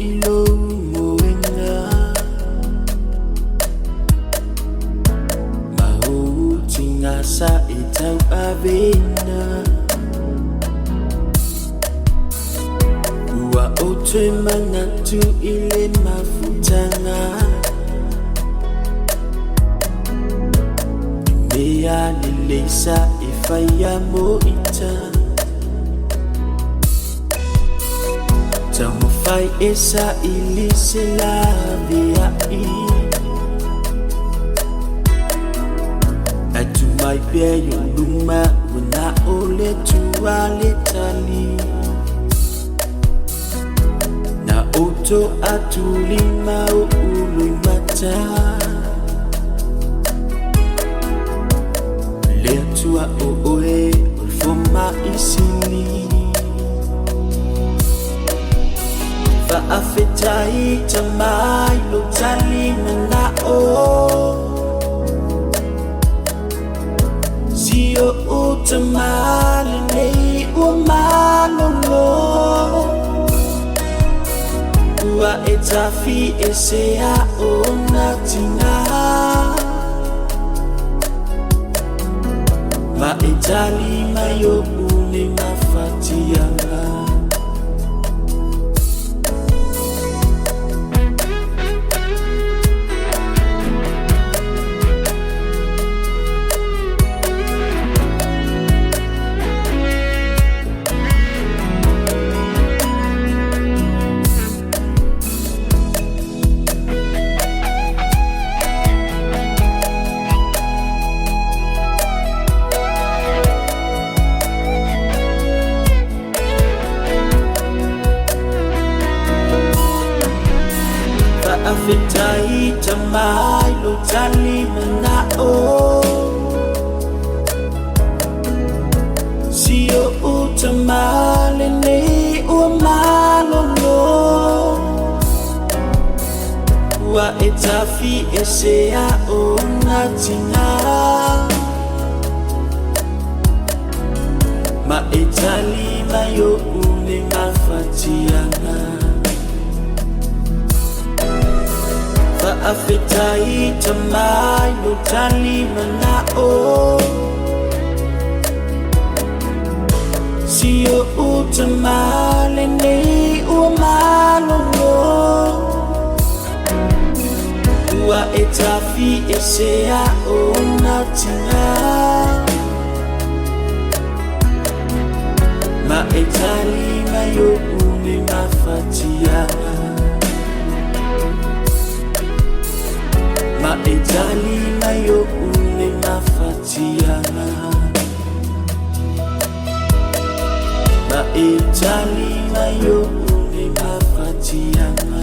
I lou moega. Ma ou tigasa e tauaveina. Ua ou toe manatu i le mafutaga. I mea lelei sa e faia mo ita. Taumafai e saili se laveai. Ae tu mai pea i ou luma ua na o le Atua le tali. Na oto atu lima o loimata. Le Atua o oe o le fomai sili. Faafetai Tama i lou tali manao. Si oʻu tama lenei ua malolo. Ua e tafiesea ona tiga. Ma e tali mai oʻu nei mafatiaga. Faafetai Tama i lou tali manao. Si oʻu tama lenei ua malolo. Ua e tafiesea ona tiga. Ma e tali mai oʻu nei mafatiaga. Faafetai Tama i lou tali manao. Si oʻu tama lenei ua malolo. Ua e tafiesea ona tiga. Ma e tali mai oʻu nei mafatiaga. Ma e tali mai oʻu nei mafatiaga. Ma e tali mai oʻu nei mafatiaga.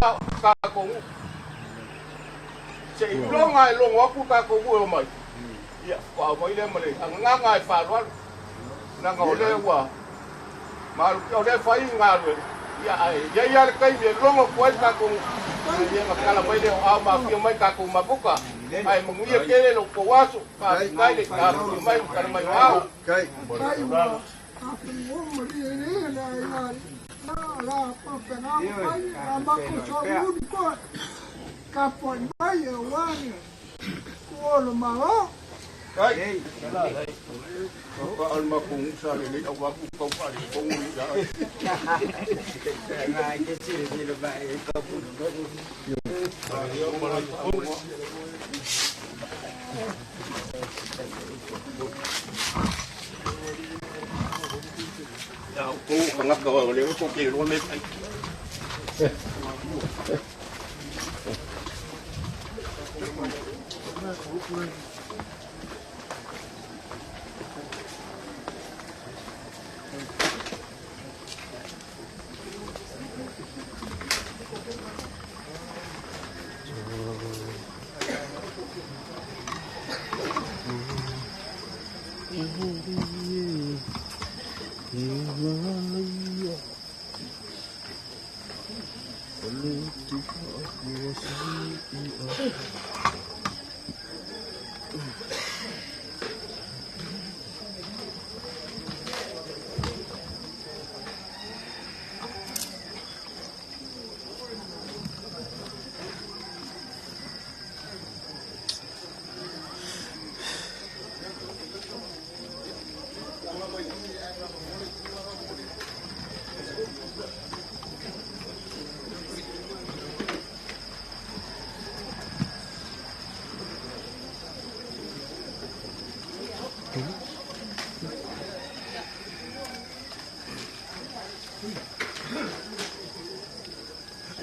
tatou nuu. Seiloga e logo atu tatou nuu e omai, ia faatoa aumai lea ma le agaga e faaaloalo, leaga o lea ua malofia, o lea e fai galuega, ia ae i ai lava le taimi e logo atu ai le tatou nuu, ia ona tala mai lea o ao ma afio mai tatou mafuta, ae manuia tele lo outou aso, faafetai le afifio mai ma tala mai o ao.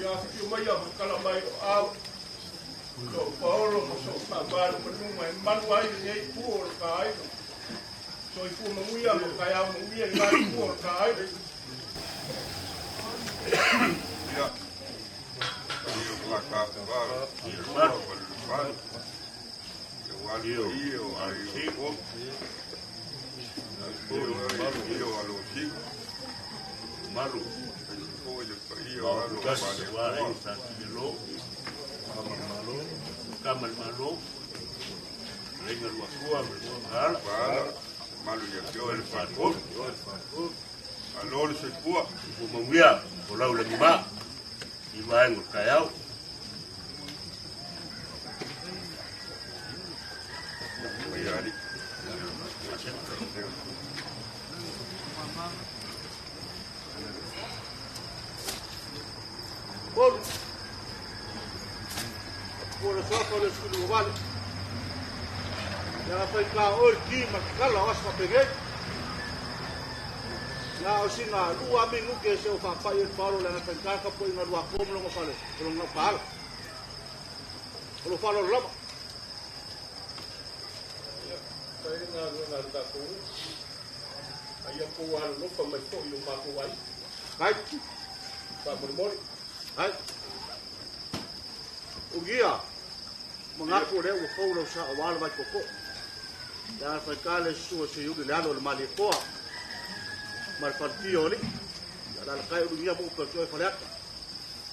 Ia afifio mai a tala mai o ao, so paolo ma so faavalu manuga e malu ai lenei itu o le taaiga. Soifua manuia ma taeao manuia i lena itu o le taaiga. Alo le soifua. Ua manuia o lau lagima i vaega o le taeao. Olu. Ua le suafa o le 18. Ia fai ka oe ki ma kala o aso faapenei. Na o sina lua minuke se o faapai e le faaolo leaga faigata ka poiga lua akoa ma lona fale o lona paala. O lo faaaloalo lava. Ia, fai le galuega a le tatou nuu. A ia outou alolofa mai foi i o matou aiga. Ai. Faamolemole. Ai. Ugia, manatu o lea ua fou lau sa aua le vai koko. Leaga faigata le susu o Seiuli le alo o le Malietoa ma le faletia o alii. Ia alalatai Ulugia ma upu ia te oe Faleata.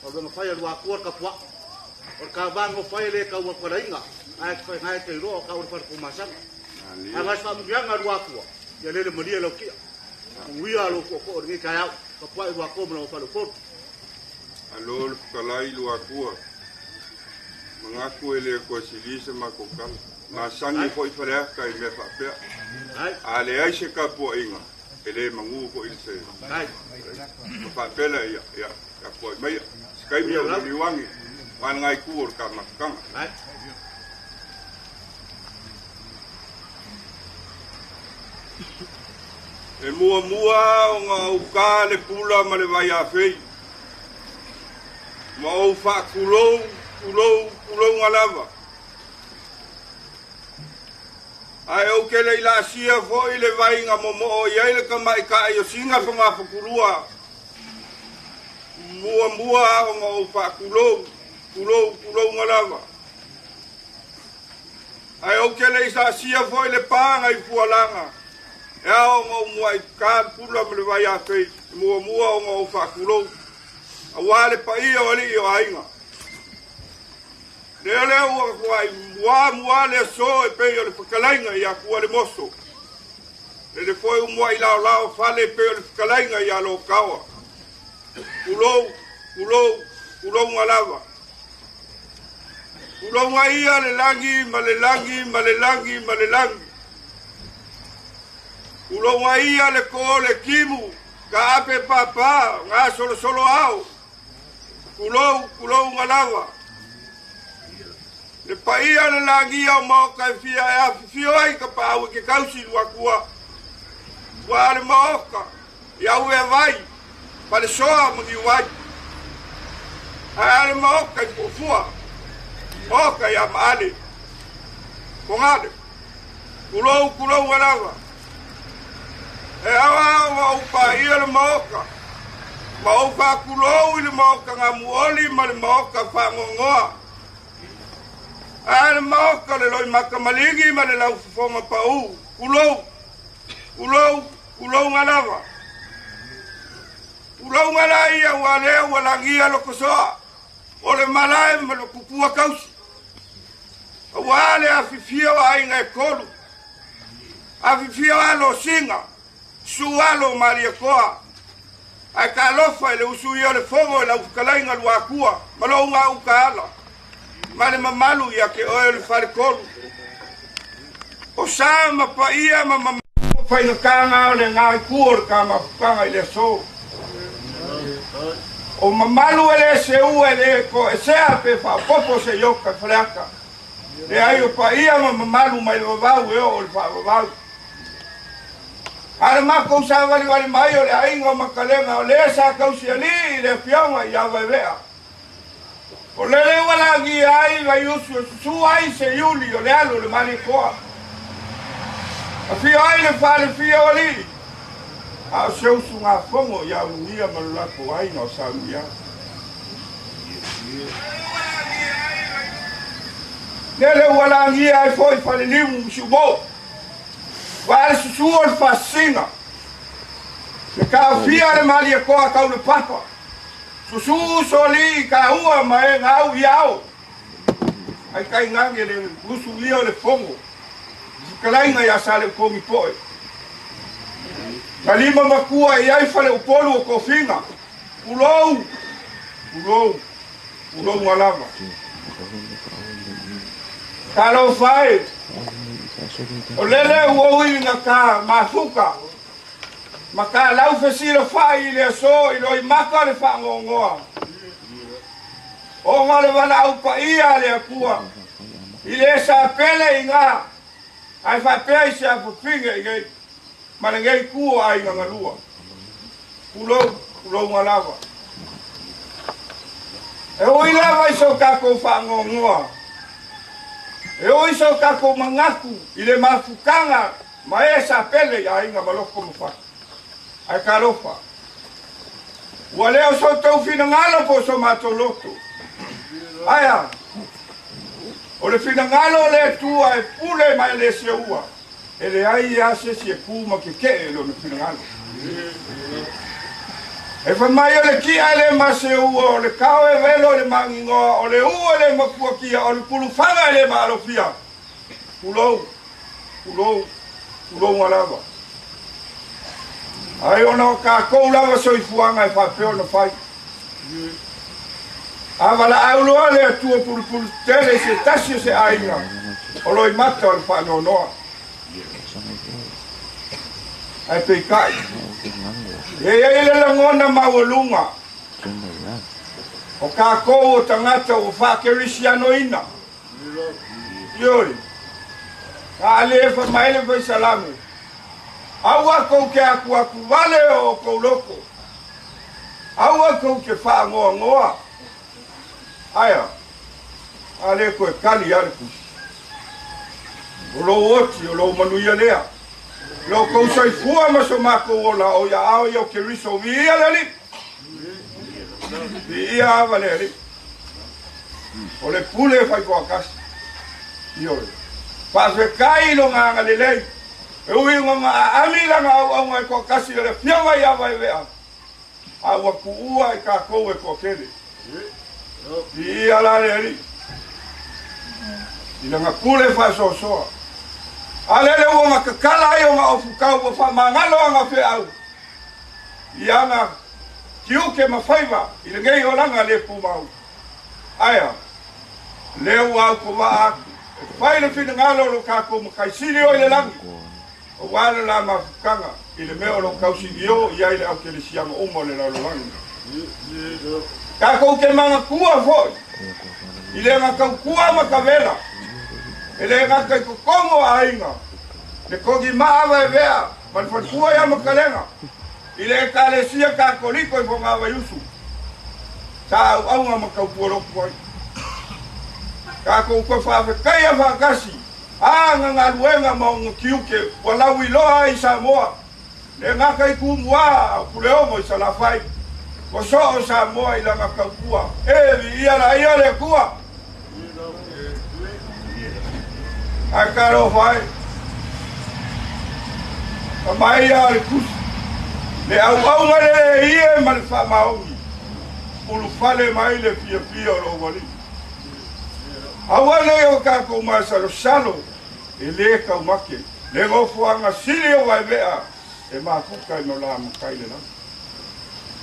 O lona fai a Luatua le tapuaa. O le tauvaga o fai e le tau atualaina, ae te faiga e te iloa o tau o le fale tumasaga. Ae na o se faamuliaga a Luatua, ia lele malie lau tia. Manuia lou tootoo i lenei taeao, tapuai Luatua ma lona faleupolu. Alo le fetalai Luatua, manatu e le toe sili se matou tala. Masani foi Faleata i mea faapea. A leai se tapuaiga, e le manu foi le se. Ma faapea lea, ia, ia, tapuai maia. Se taimi o le liuagi, ma lena itu o le taumafataga. E muamua ona ou ta le pula ma le vaiafei, ma ou faatulou, tulou, tulouga lava. Ae ou te le i laasia foi le vai na momoo i ai le tamaitai o Sina Fogafotulua. Muamua ona ou faakulou, kulou, kulouga lava. Ae ou te le i saasia foi le paga i fualaga, e ao ona ou muai ta le pula ma le vaiafei, e muamua ona ou faakulou, auā le paia o alii o aiga. Lea lea ua matuai muamua le aso e pei o le fetalaiga ia Tualemoso. Lele foi ua muai laolao fale e pei o le fetalaiga ia Lotaoa. Tulou, tulou, tulouga lava. Tulouga ia le lagi ma le lagi ma le lagi ma le lagi. Tulouga ia le ko le timu, ka ape papa, gasolosolo ao. Tulou, tulouga lava. Le paia le lagia o maoka e fia e afifio ai ka paau e ke kausi luatua. Ua le maoka, i au e vai, falesoa ma niuai. Ae le maoka i fuafua, maoka ia maale, kogale. Tulou, tulouga lava. E aoao ma ou paia le maoka, ma ou faakulou i le maoka gamuoli ma le maoka faagogoa. Ae le maoka le loimata maligi ma le laufofoga pau. Tulou, tulou, tulouga lava. Tulouga la ia ua lea ua lagia lokosoa, o le malae ma le tupua tausi. Auā le afifio o aiga e tolu, afifio alo o Siga, susu alo o Malietoa. Ae talofa i le usuia o le fono e lau fetalaiga Luatua ma lou gauta ala, ma le mamalu ia te oe o le faletolu. O sa ma paia ma mamalu o faigataga o le gaitu o le tamafutaga i le aso. O mamalu e le seua e le toesea pe faaopoopo se iota i Faleata. Leai o paia ma mamalu mai le vavau e oo i le faavavau. A le matou savalivali mai o le aiga o Makalega o le sa tausialii i le afioga ia Vaevea. O lele ua lagia ai Vaiusu e susu ai se iuli o le alu o le Malietoa. Afio ai le falefia o alii, a o se usugafono ia Ulugia ma lo latou aiga o Sauiau. Lele ua lagia ai foi Falelimu ma Siuvou. Ua le susu o le faasisiga. Le taofia le Malietoa tau le papa. Susu usoalii i taua ma e gau i ao. Ai tainane le usulia o le fono. Fetalaiga ia Saleutogi Poe. Na lima matua i ai Faleupolu o tofiga. Tulou, tulou, tulouga lava. Talofa e, o lele ua ui ina ta mafuta ma ta laufesilafai i le aso i loimata le faanoanoa, ona o le valaau paia a le Atua i le sa pele i ina, ae faapea i se afafine i nei ma lenei itu o aiga galua. Tulou, tulouga lava. E ui lava i so tatou faanoanoa, e ui so tatou manatu i le mafutaga ma e sa pele i aiga ma loko ma fatu. Ae talofa, ua le o so outou finagalo po o so matou loto. Ae a? O le finagalo o le Atua e pule ma e le seua. E leai lava se isi e ku ma keke'e i lona finagalo. E fai mai o le kia e le maseua, o le kao e velo i le magigoa, o le u e le mapuakia, o le pulufaga e le maalofia. Tulou, tulou, tulouga lava. Ai ona o tatou lava soifuaga e faapea ona fai. A valaau loa le Atua pulupulu tele i se tasi o se aiga o loimata o le faanoanoa. Ae peitai, e i ai le lagona maualuga o tatou o tagata ua faakerisianoina. Ioe, a le fai mai le faisalamo, aua kou te akuaku vale o outou loko, aua kou te faagoagoa. Ae a? A le toe tali lava le tusi. O lou oti, o lou manuia lea. Lo outou soifua ma so matou ola o ia ao ia o Keriso. Viia le Alii! Viia ava le Alii. O le pule e faitoatasi. Ioe. Faafetai i lona agalelei. E ui ina na aami lana auauna e toatasi o le afioga ia Vaeve'a, a ua tuua i tatou e toatele. Viia la le Alii i lana pule faasoasoa. A lele ua na tatala ai ona ofutau ua faamagalo ana feau i ana tiute ma faiva i lenei olaga le tumau. Ae a? Lea ua autovaa atu e fai le finagalo o lo tatou Matai Sili o i le lagi, aua le la mafutaga i le mea o lo o tausilio i ai le aukelesiano uma o le lalolagi. Tatou te manatua foi i le gatautua ma tavela, e le gata i totonu o aiga, le togimaa vaevea ma le faletua ia Matalega, i le Ekalesia Katoliko i Fogavaiusu, sa auauna ma tautua lotu ai. Tatou toe faafetaia faatasi a na galuega ma ona tiute ua lauiloa ai i Samoa, le gata i Tumua a o Puleono i Salafai, ua soo Samoa i lana tautua. E viia laia le Atua. Ae talofa ai. Aumai ia le tusi, le auauna le ie ma le faamaoni, ulufale mai le fiafia o lou Alii. Aua nei o tatou masalosalo e lē taumate le nofoaga sili o Vaevea e mafuta i ma matai le lagi.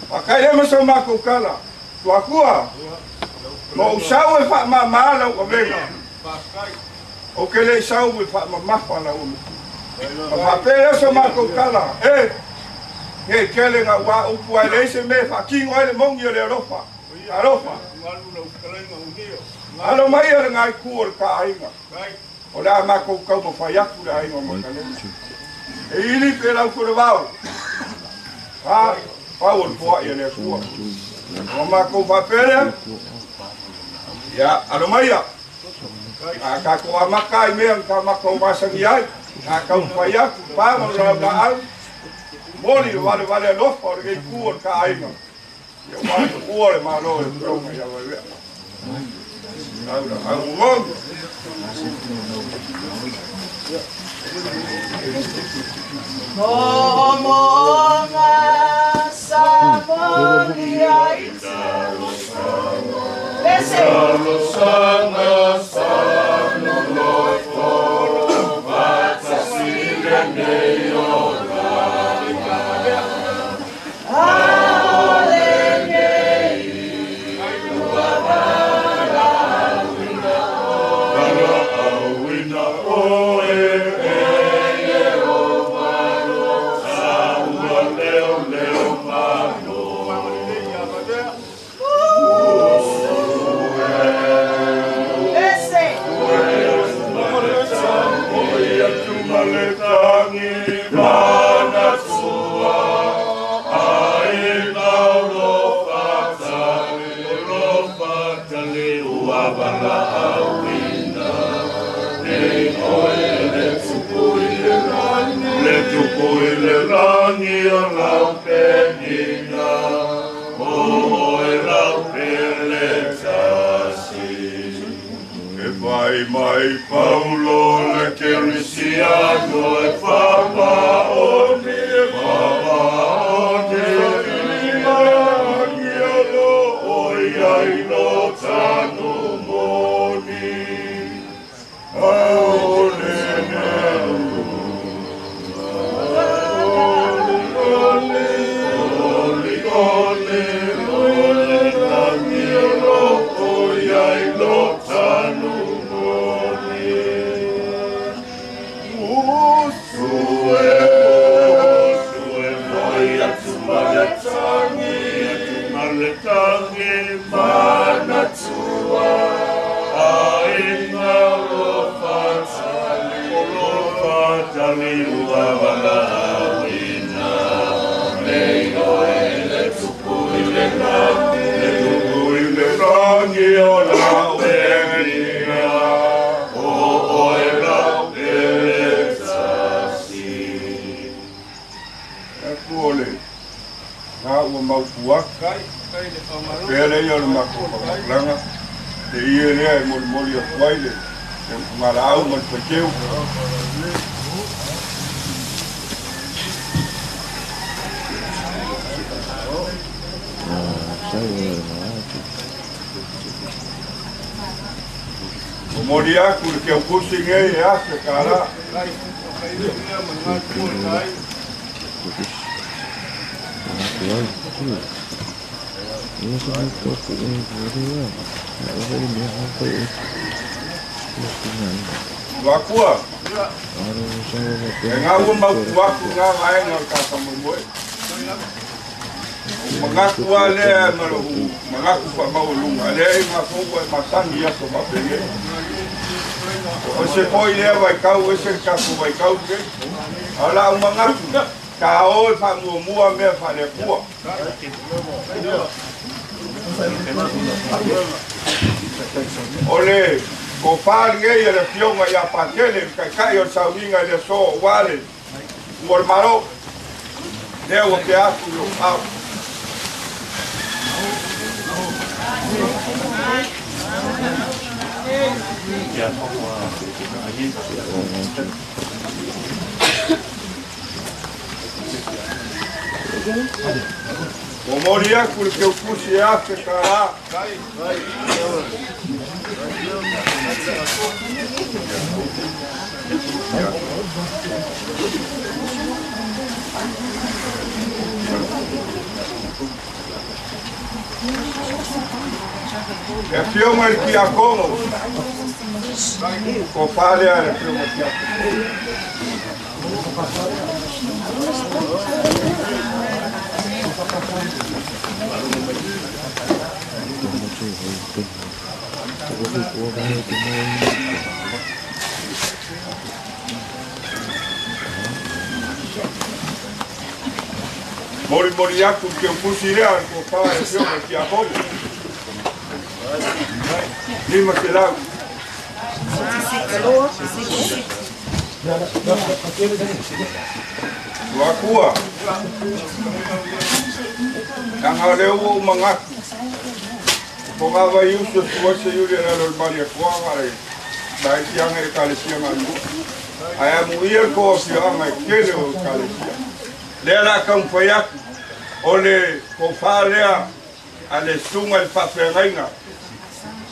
Fatai lea ma sa matou tala, Tuatua, ma ou sau e faamāmā lau avega, ou te le i sau e faamamafa lau amatua. Ma faapea lea sa matou tala, e, nei tele na ua upu ai leai se mea e faatino ai le moni o le alofa. Alofa. Alo mai a le itu o le taaiga. O le a matou taumafai atu le aiga o Matalena. E ili pe lau tole vao. A, pau o le foai a le Atua. O matou faapea lea. Ia, alo mai ia. A tatou amata ai mea na ta matou masani ai. A taumafai atu, pa ma lau laau. Moli le valevale alofa o lenei itu o le taaiga. Ia ua tuua le Malo e le Afioga ia Vaevea. Au la au moni. Mo'omo'oga sa molia i Lese. Lese. E vai mai Paulo le Kerisiano e whamaoni e whamaoni i alo o ia i lo tanu moni. Aole ole ole ole ole tangi alo o ia i lo tanu moni. Usue, usue mai atu maletangi, manatua, aiga olofatali ua valaauina. Nei oe le tupu i le lagi, le tupu i le lagi o lau penina, o oe lau pele tasi. E atu o le na ua mautu atu. le matou faamatalaga le ia lea e molimoli atu ai le ugalaau ma le faiteu. Momoli aku le keukusi nei e afe kālā. Wakua. E ngā ua mautuaku ngā vaenga o le tātamoemoe. Mangaku a lea ma lo'u mangaku faamaualuga lea i matou e masani aso faapenei. O se fo'i lea vaitau ese le tatou vaitau lenei. A o la'u manatu taō e faamuamua mea faaleatua. O le tofā lenei e le afioga iā Patele le taita'i o le sauniga i le aso auā le ua le Malo lea ua tea atu i lou ao. Momoli aku le keukusi e afe kālā. E afioga i le Tiakono. Tofā lea le afioga i le Tiakono. Molimoli aku le keukusi lea le tofā i le afioga i le Tiakono. 500. Luakua. Nanga o lea ua ou manatu. O ngā vai usu e sua se iuli e lalo le mali atuaga le laitiaga i ekalesia galulue. Ae amuia le tou afioaga e tele o ekalesia. Lea o le a taumafai atu o le tofā lea a le susuga i le faafeagaiga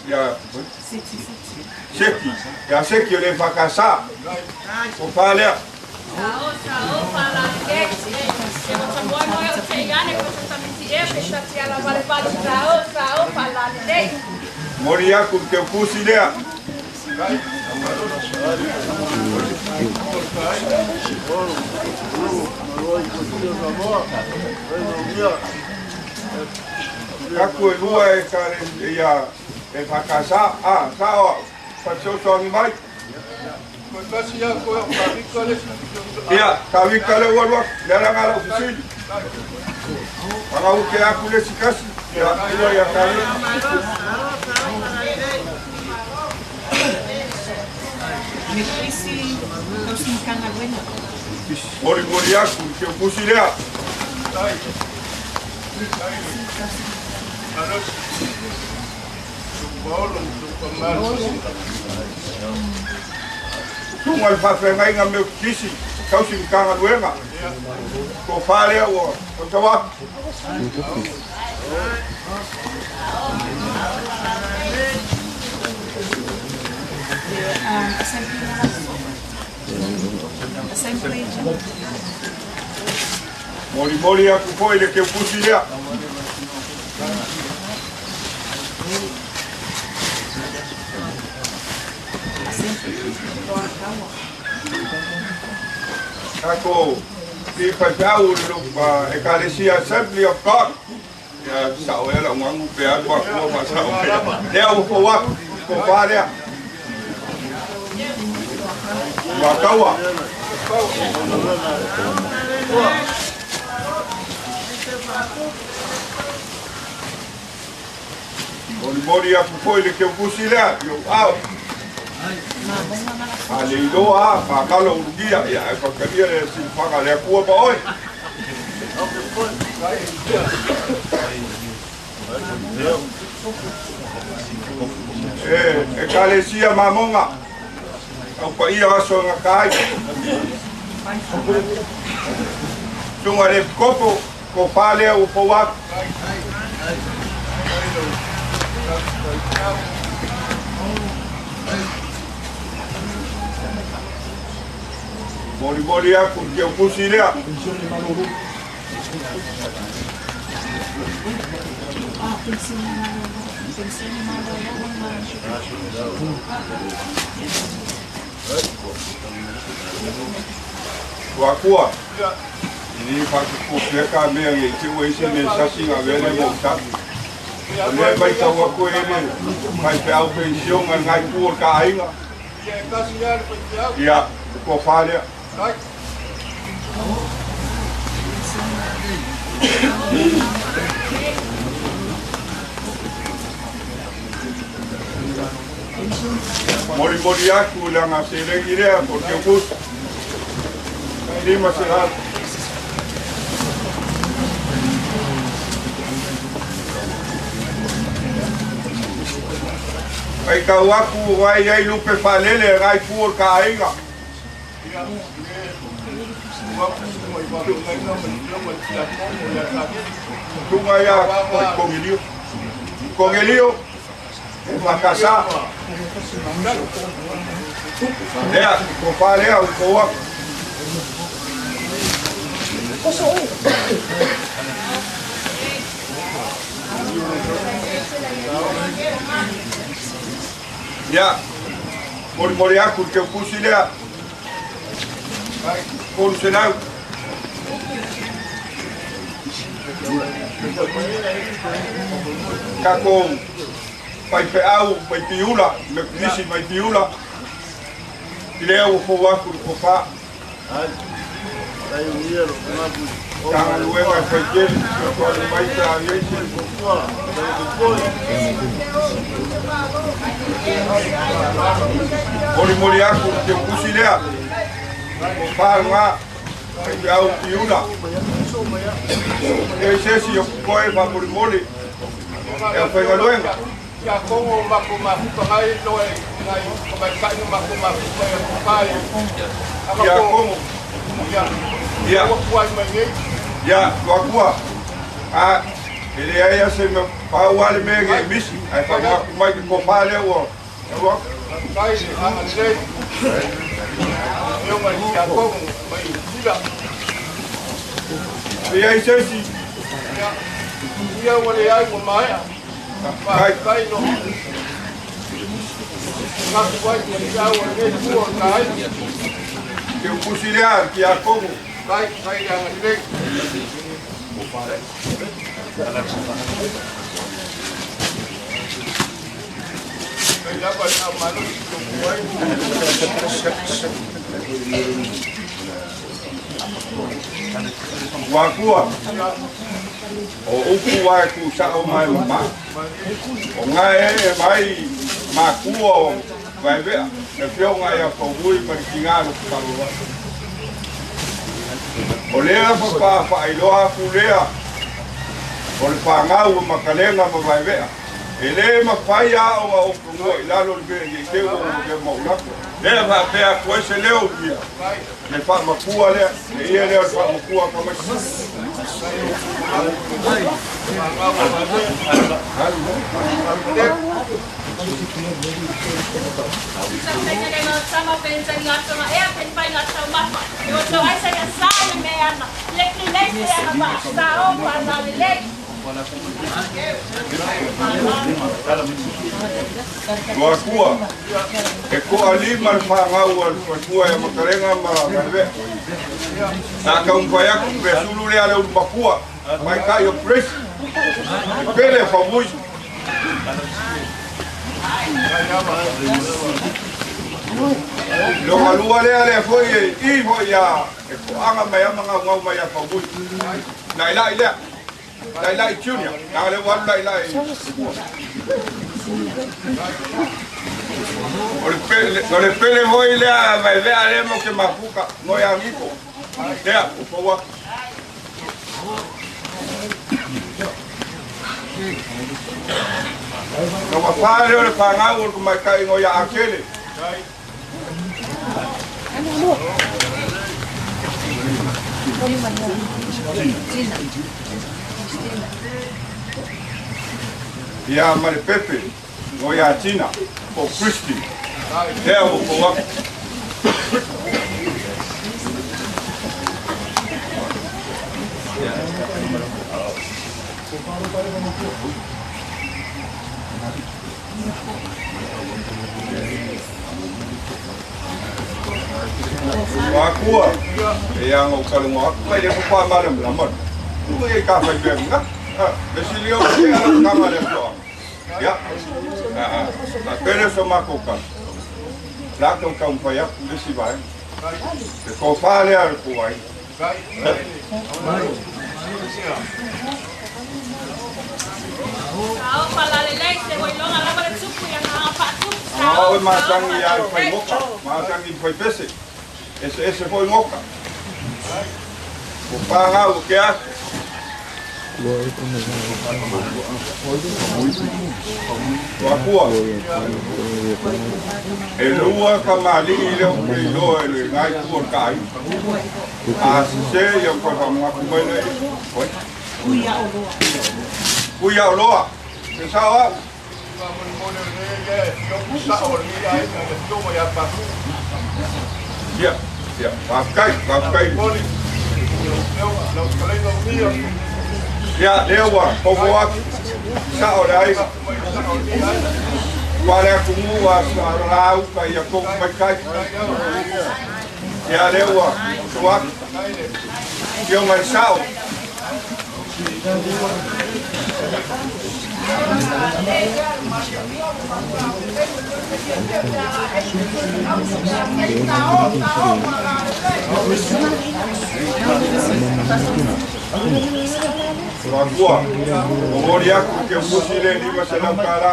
ia Seki, ia Seki o le EFKS. Tofā lea. Momoli aku le keukusi lea. Taku e lua e ia EFKS, a, sa'o a'u, faasoasoagi mai. Ia, Kavika lea ua alu atu, le alaga lau fesili. Pagaute aku le isi kasi, ia ua ia Kavika. Molimoli aku i keukusi lea. Susuga i le faafeagaiga Meototisi, tausi Matagaluega. Tofā lea ua tautau atu. Molimoli aku foi le keukusi lea. Tatou i faifeau i le Ekalesia Assembly of God. Ia sa'o ea la'u agu pe alu akua faasa'o pea. Lea ua fou atu, tofā lea. Ua taua. Molimoli aku foi le keukusi lea i ou ao. A le iloa a makalo ulugia ia ae faatalia le siufaga a le Atua ma oe. E kalesia mamonga au paia aso nga kai. Tunga le kopo ko pale au poak. Moli moli aku ke kusilea. Wakua ni whakakopeka mea i te ua ise me sasinga vele mo tapu. O lea mai tau ako ele, mai pe au pensionga ngai pua ka ainga. Ia, ko whalea. Mori mori aku langa se rengirea porque o custo. Lima será. Ai kau aku vai ai lupe falele ngai pua ka ainga. Tunga ia kongelio. Kongelio. Makasa. Lea, ko lea o koa. Ia, mori mori aku ke kusi lea. Koru senau. Kako pai peau, pai piula, me nisi mai piula. Lea o fo aku ko fa. Tanga luenga fai keli, ko le mai ta yesi. Mori mori aku ke kusi lea. Ko fa nga pai peau piula. E sesi o koe fa mori mori. E fai luenga. Ia kongo mako mafuka ngai loe ngai mai kai mako mafuka ia kai. Ia kongo. Ia kuai mai nei. Ia wakua. A ele ai se me pau ale me ngai misi. Ai fa mai ko fa le o. Wa kai a le. Yo mai ia kongo mai ila. Ia sesi. Ia wale ai mo mai. Kai kai no. Ngaku wai ki au le tua kai. Ke kusilea ki a kongo. Kai kai ya le. Kai la pa a mano ki wai. Wakua. O upu wai ku sao mai mama. O ngai e mai makua o vai vea. E fio ngai a fawui ma ki ngalo kalua. O lea papa whailoa kulea. O le whangau o makalenga ma vai vea. E le mawhai a o a o kungua i lalo le vea i te o ke maulako. Lea whapea koe se leo ia. Le whamakua lea. Le ia lea le whamakua ka mai. Wakua, e ko alima le whangau al whakua e makarenga ma malvea. Nā kaumpai aku pe sulu lea le ulu mai kai o presi. E pele whamui. Lo alua lea lea foi e i foi ia e ko anga mai amanga ngau mai a whamui. Nai lai lea. Lai lai junior. Nā le walu lai lai. O le pele voi lea vai vea le mo ke mafuka no ya ngiko. Lea o pawa. Na wafaa leo le whangau o le kumaikai ngo ia akele. Ia ma le Pepe ngo ia Tina o Christy. Lea o ko wako. Wakua e anga o kalunga aku mai le papa mala mala tu e ka fai pe nga le silio e ala ka mala ko ya a pere so mako ka la to ka un fai aku le si vai e ko fa le al ko ai o masangi ia fai moka masangi fai pese ese foi moka o panga o que há o akua e lua ka mali ile o ke lo ele ngai ku kai a se yo ko fa mo ku mai le oi kuia o loa se sawa ia ia pakai ia lewa povo aku sao dai wale kumu wa lau ka ia ko mai kai ia lewa tuak ia mai sao Wakua, o aku ke musile ni masalah kala.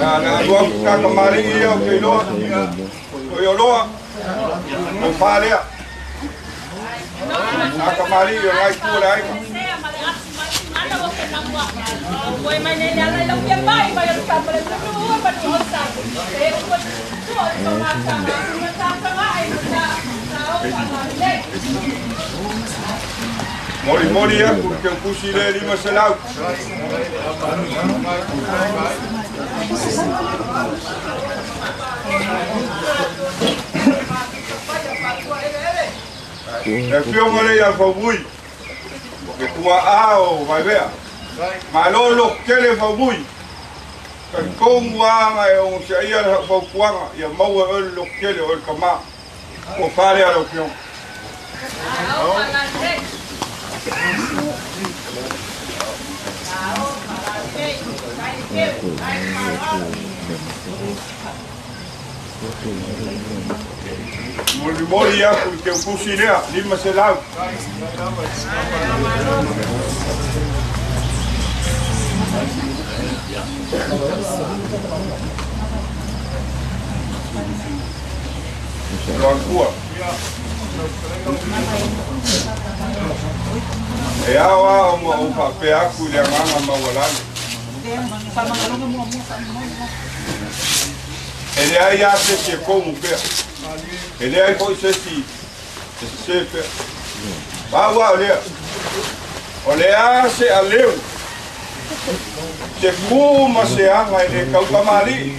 Na dua ka kamari ia o ke loa. O yo loa. O falea. Na kamari ia ngai ku lai. Mori mori aku ke kusile ni masalah. E fio mole ia fabui. Ke tua ao vai ver. Malolo kele fabui. Ka konga e o se ia fapuanga ia maua o lo kele o kama. O fare a lo fio. Mori mori aku ke kusilea lima selau. Wakua. E awa o mo pape aku le manga mawalani. Ele ai a se como pe. Ele ai foi se se pe. Bawa olha. Olha se aleu. Se kuma se anga ele kaukamali.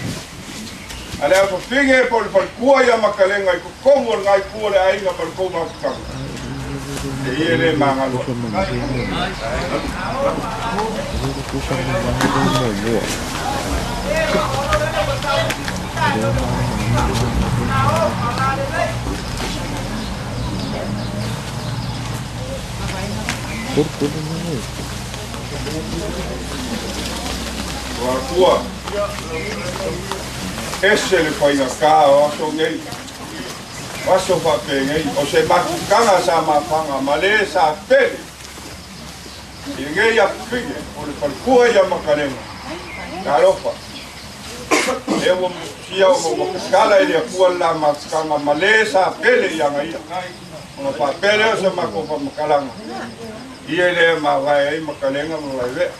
Ale a finge por por ia makalenga i kongo ngai ku le ai nga por ko ma ka. E ele manga lo. Wakua. Ese le fai ka o so ngai. Aso fa pe ngai o se makukanga sa mafanga male sa pele. I ngai a finge o le falkua ia makalenga. Talofa. E ua sia o mo kala ile kua la makanga male sa pele ia ngai. Ona faapea lea o se matou faamatalaga, ia lea e mavae ai makalega ma vaevea.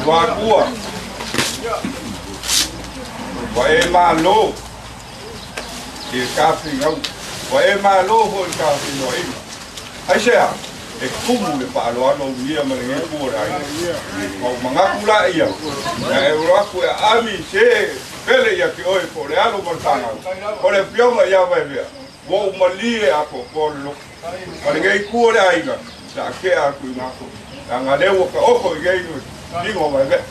Luakua, ua e malo i le tafiga, ua e malo foi i le tafinoaiga. Aisea, e tumu le faaaloalo ugia ma lenei pua o le aiga. Ma ua manatu laia, na e olo atu e aami se pele ia te oe po o le alo ma le fanau. O le afioga ia Vaevea, ua ou malie atoatoa le loto. Ma lenei itu o le aiga, sa tea atu i matou. Leaga lea ua taoto i nei tino o Vaevea.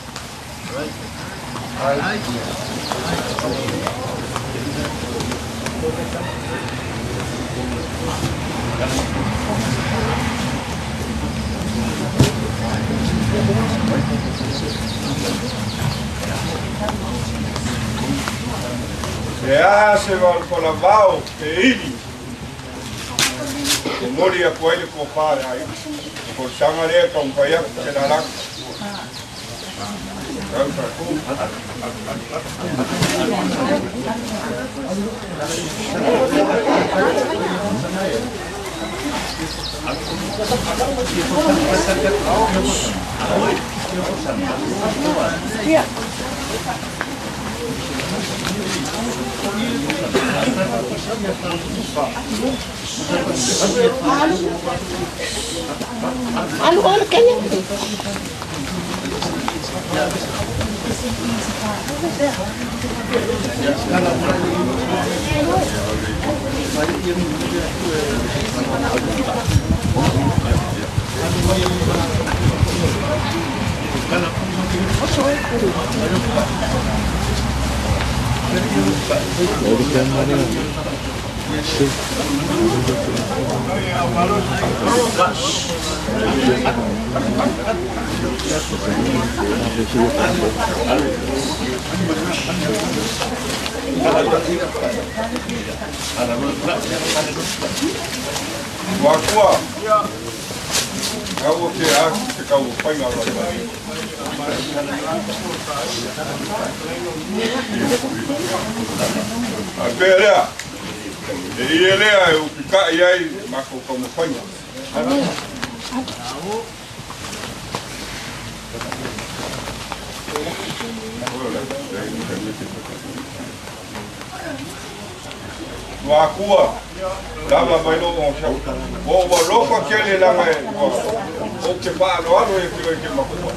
E a se vaofolavao e ili e moli atu ai le tofa a le aiga. O folasaga lea e taumafai atu se lalaga. Tau tatou. Alu alu kenya. Luakua, au te a te kau painga o lai. A pea lea, e ia lea e upikai ai makou taumafaiga. Luakua, lava mai lou ogasau. Ua ou alofa tele laga e ua ou te faaaloalo ia te oe ke makua.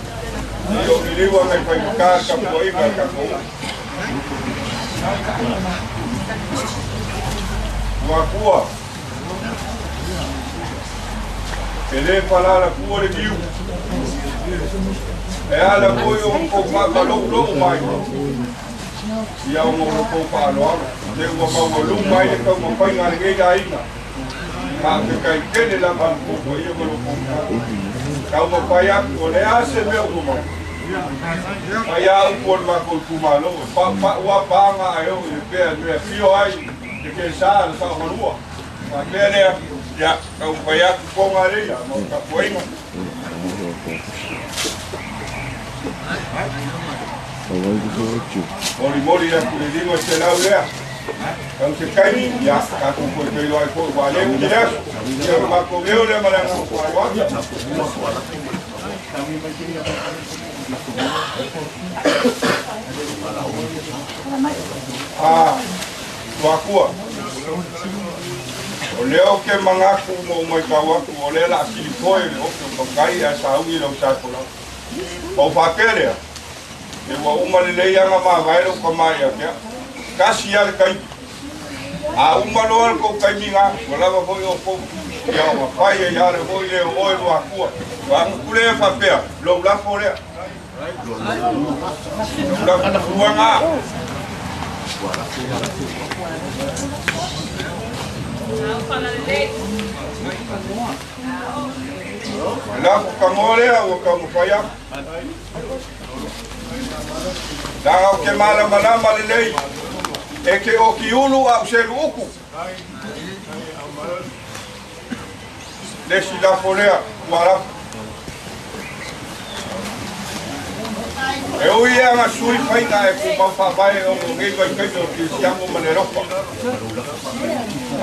I o liliu aga i faigata le tapuaiga a le tatou. Luakua, e lē falala fua le niu. E ala foi o kou faamalou mai. Ia o mo kou faaaloalo. Le ua maualuga ai le taumafaiga a lenei aiga. Faafetai tele lava le kou ia ma lo kou. Taumafai atu o le a se mea ua mau. Mai a upu o le matou itumalo, e paupau a paga ae oo i le pea mea fio ai le kesa le saogalua. Faapea lea, ia, taumafai atu poga leia ma o tapuaiga. Molimoli atu le 500 lea. Kau se kaimi, ia, tatou toe feiloai foi ua leu i le aso. Ia o le matou leo lea ma le agaga faaaloalo. A, Luakua, o lea o ke manatu ma ou maitau atu, o lea la a silifoe le ope o tautai ae sauni lau sa folau. Ma ou faapea lea, e ua uma lelei aga mavae lou tama ia te au. Tasi a le taimi. A uma loa le tou taimi gā, ua lava foi o kou. Ia o mafai e ia le foi le o oe Luakua. Ua atu lea faapea, lou lafo lea. Lou lafo fuaga. Le lafo kagoa lea ua taumafai atu. Leaga ou te malamalama lelei, e te okiulu a o selu uku. Le isi lafo lea ua lafo. E ui e aga sui faiga e tumau faavae ona o nei vaitaimi o kerisiano ma le alofa.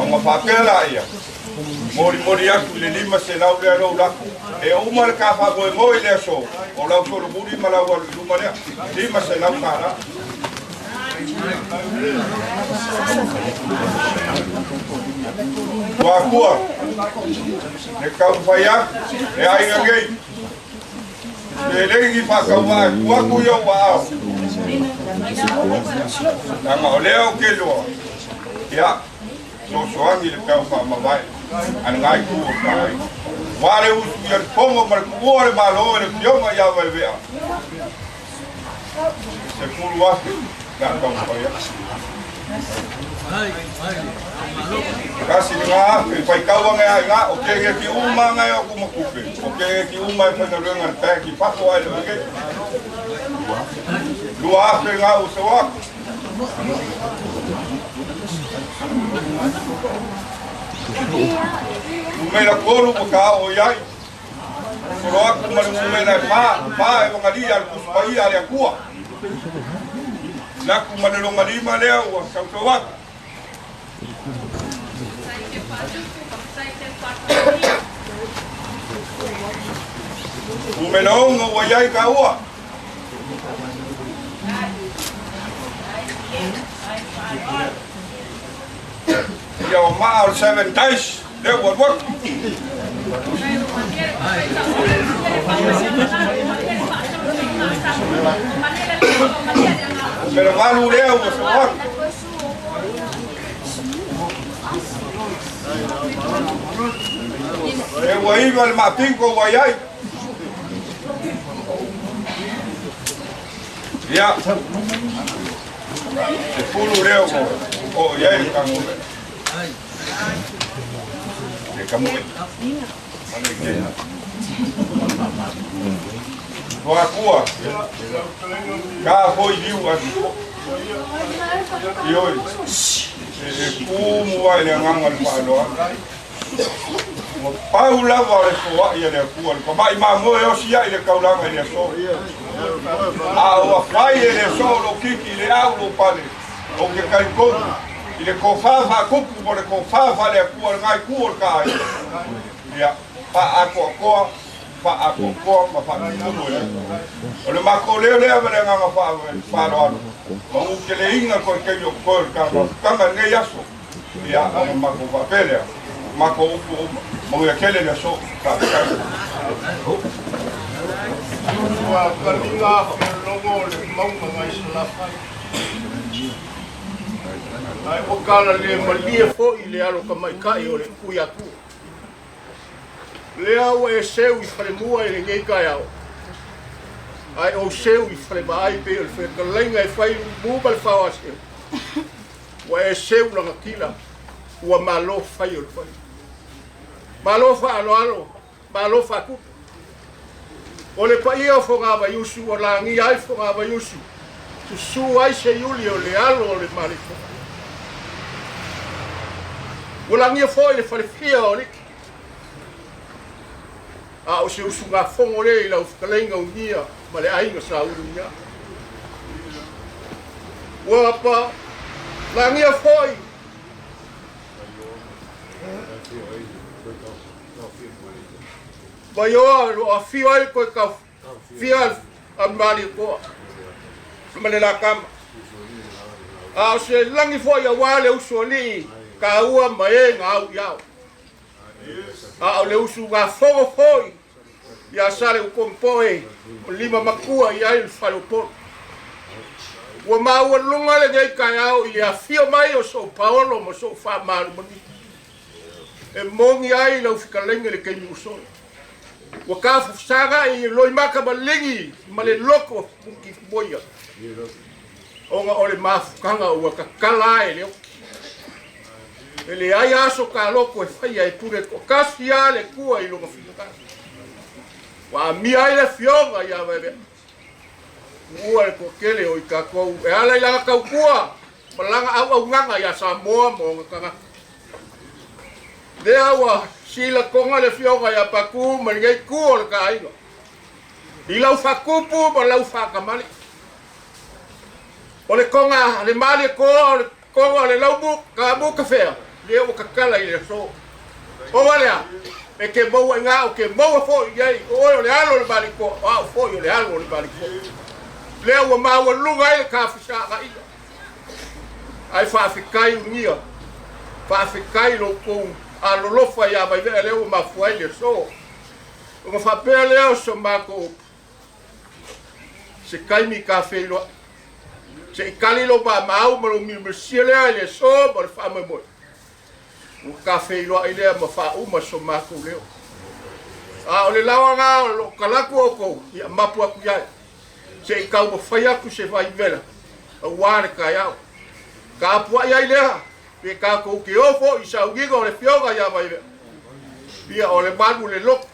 Ona faapea laia, Molimoli atu i le 500 lea lou lafo. E uma le ta faamoemoe i le aso, o lau solomuli ma lau alu i luma lea. 500 tala. Ua akua, le taumafai atu, le aiga nei, e lei ni faatauvaa e tuu atu i ou aao. Leaga o lea ou te iloa, ia, Sosoagi le tau faamavae a lena itu o le aiga. Ua le usu ia le fono ma le tuua o le Malo e le Afioga ia Vaevea. 10,000 le a taumafai atu. 1,000 faitau ane a ina o ke ki uma ngai o kuma kupe. O ke ki uma e whaingaluenga le tae ki fafo ai le oe. 2,000 ngā o se wako. Numera 3 ua ka o iai. Solo aku ma le numera e 4, 4 e wagalia le Tusi Paia a le Atua. Laku ma le loma lima lea ua sausau atu. Numera 6 ua iai ka ua. Ia o maa o le 7 days lea ua alu atu. Numera 8 lea ua soo atu. E ua 9 le maapingo ua iai. Ia, 10 lea ua oo i ai le kago lea. Le kamue. Tuakua, ka foi liu atu. Ioi, e kumu ai le agaga o le faaaloalo. Ua pau lava o le foai a le Atua le pama'i mamoe e osi ai le taulaga i le aso. A ua fai e le aso lou kiki i le au lou pale, ou te talitonu i le tofa faatupu ma le tofa faale-Atua i lena itu o le ta aiga. Ia, faaatoatoa, faaatoatoa ma faatutulu e le Atua. O le matou leo lea ma le agaga faaaloalo, ma uteleina koe taimi o totoe o le ta mafutaga i lenei aso. Ia, ona matou faapea lea, matou upu uma, manuia tele le aso, faafetai. Ua taliga felogo o le mauga nai Salafai. Ae ua kala le malie foi le alo tamaitai o le Tuiatua. Lea ua e seu i falemua i lenei taeao, ae ou seu i falevaai pei o le fetalaiga e fai lumu ma le faoaseu. Ua e seu lagatila, ua malo fai o le fai. Malo faaaloalo, malo faatupu. O le paia o Fogavaiusu ua lagia ai Fogavaiusu, susu ai Seiuli o le alo o le Malietoa. Ua lagia foi le falefia o Aliki. A o se usugafono lea i lau fetalaiga Unia ma le aiga Sa Uluia. Ua pa lagia foi Vaioa o lo o afio ai koe ka fia a Malietoa ma le la tama. A o se lagi foi auā le uso alii kāua ma e na au i ao. A o le usugafono foi iā Saleukomopoe ma lima matua i ai le faleupolu. Ua maualuga lenei taeao i le afio mai o sou paolo ma sou faamalumaluga e moni ai lau fetalaiga i le taimi ua sola. Ua tafofosaga'i i loimata maligi ma le loto mutifumoia ona o le mafutaga ua tatala ae le oti. E leai aso kaloko e faia e pule toatasi lava le Atua i lona finagalo. Ua amia ai le afioga ia Vaevaea. Tuua le toatele o i tatou e ala i lana tautua ma lana auaunaga ia Samoa ma ona tagata. Lea ua silatoga le afioga ia Patu ma lenei itu o le taaiga i lau faatupu ma lau faatamali. O le toga le Malietoa o le toga o le laumu taamu tafea lea ua tatala i le aso. Ona lea, e te maua i ina, ou te maua foi i ai, o oe o le alo o le Malietoa, o au foi o le alo o le Malietoa. Lea ua maualuga ai le ta fesaagaiga. Ae faafetai unia, faafetai lo outou alolofa ia Vaivea lea ua mafua ai le aso. Ona faapea lea o so matou upu, se taimi ta feiloai, se i tali lou maamau ma lou milimilisia lea i le aso ma le faamoemoe, ua ta feiloai lea ma faauma so matou leo. A o le laoa na o loo talatu outou, ia mapu atu i ai, se i taumafai atu se vaivela aua le taeao. Tapuai ai lea, pe tatou te o foi i sauniga o le afioga ia Vaivea. Ia o le malu le lotu,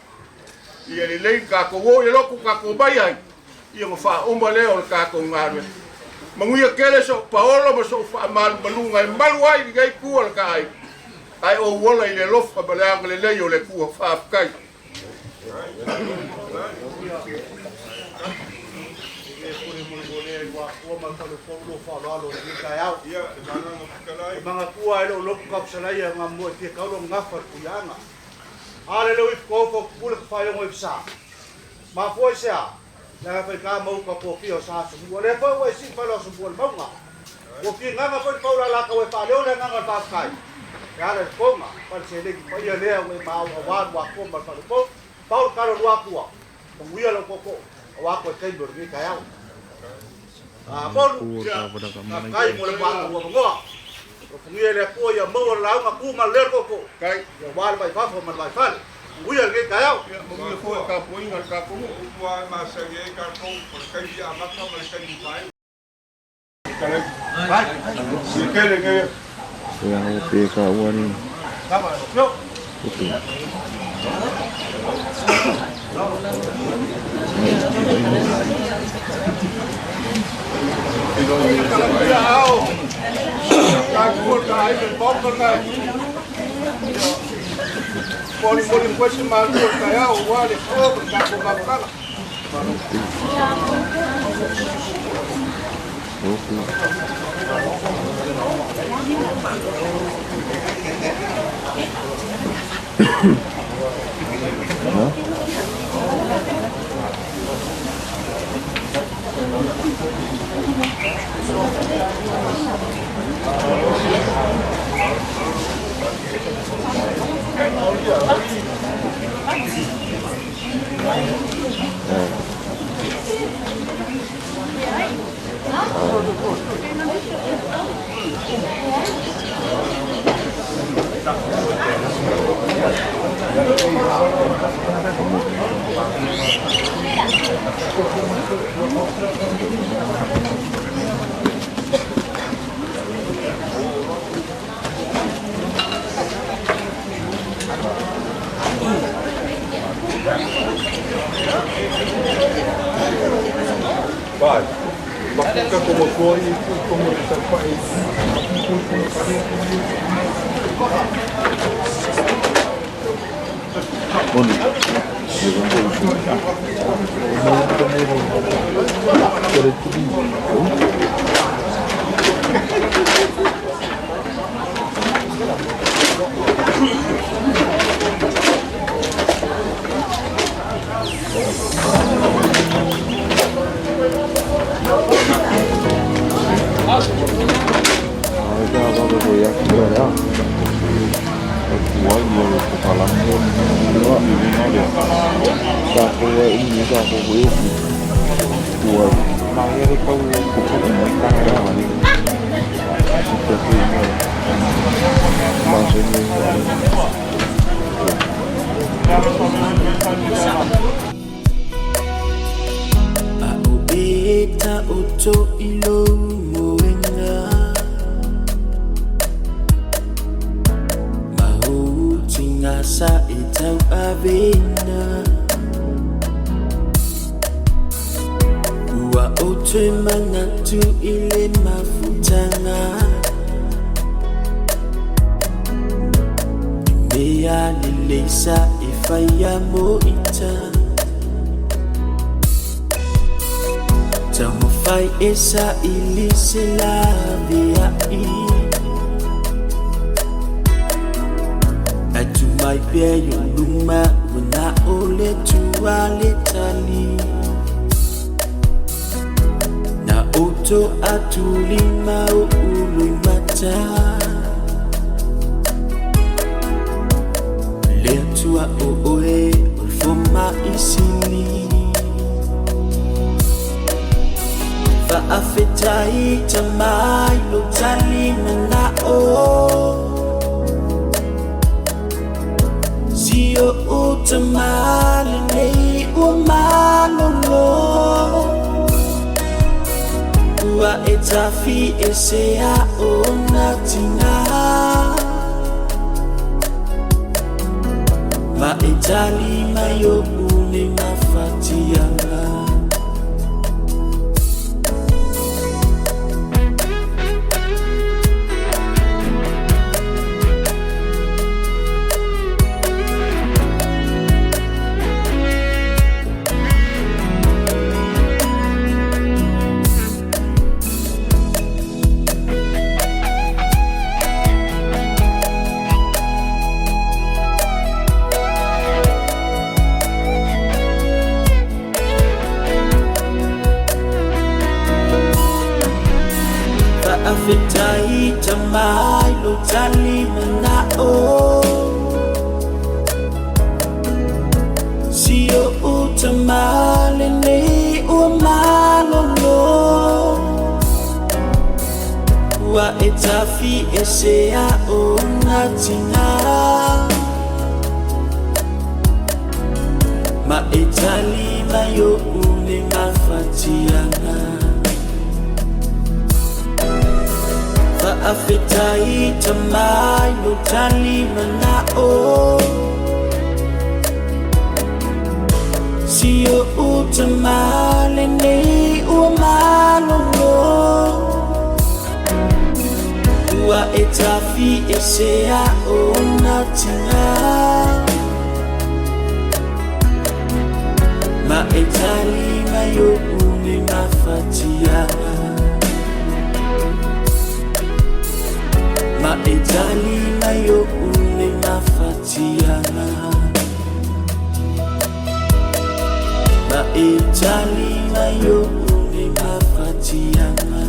ia lelei tatou o i le lotu tatou mai ai, ia ma faauma lea o le tatou galuega. Manuia tele sou paolo ma sou faamalumaluga e malu ai lenei itu o le taaiga, ae ou ola i le alofa ma le agalelei o le Atua. Faafetai. Mafua i se a? Leaga foi ka mau ka pō o sa asomua. Lea foi ua e sii fale o asomua le mauga. Ua fia foi le paula la kau e faaleo le agaga o le faafetai. E ala i le foga, pa le seleni paia lea ua e maau auā lua atua ma le faleupou. Pau le kalo lua atua, manuia lou tootoo, auā toe taimi o lenei taeao. Molu, faafetai mo le matou avanoa. Alofagia e le Atua ia maua le lauga tu ma le leo le tootoo. Ia auā le vai fafo ma le vai fale. Manuia lenei taeao. Ia manuia foi le tapuaiga a le tatou nuu. O upu lava e masani ai tatou, o le taimi amata ma le taimi faaiu. A o e ta o to i lou moenga. lelei sa e faia mo ita. Taumafai e saili se laveai. Atu mai pea i ou luma ua na o le Atua le tali. Na oto atu lima o uluimata. Le Atua o oe o le fomai sili. Faafetai tamai lo tali manao. Si o uta male nei ua malolo. Ua e tafi e se a o na tina. Ma e tali mai o une mafatiaga. Faafetai tamai lo tali manao. Si o uta male nei ua malolo. Ua e tafi e se a o na tina. Ma e tali mai o une mafatiaga. Faafetai tamai lo tali manao. Si o uta male nei ua malolo. Ua e tafi e se a o na tina. Ma e tali mai o une mafatiaga. Ma e tali mai o une mafatiaga. Ma e tali mai o une mafatiaga.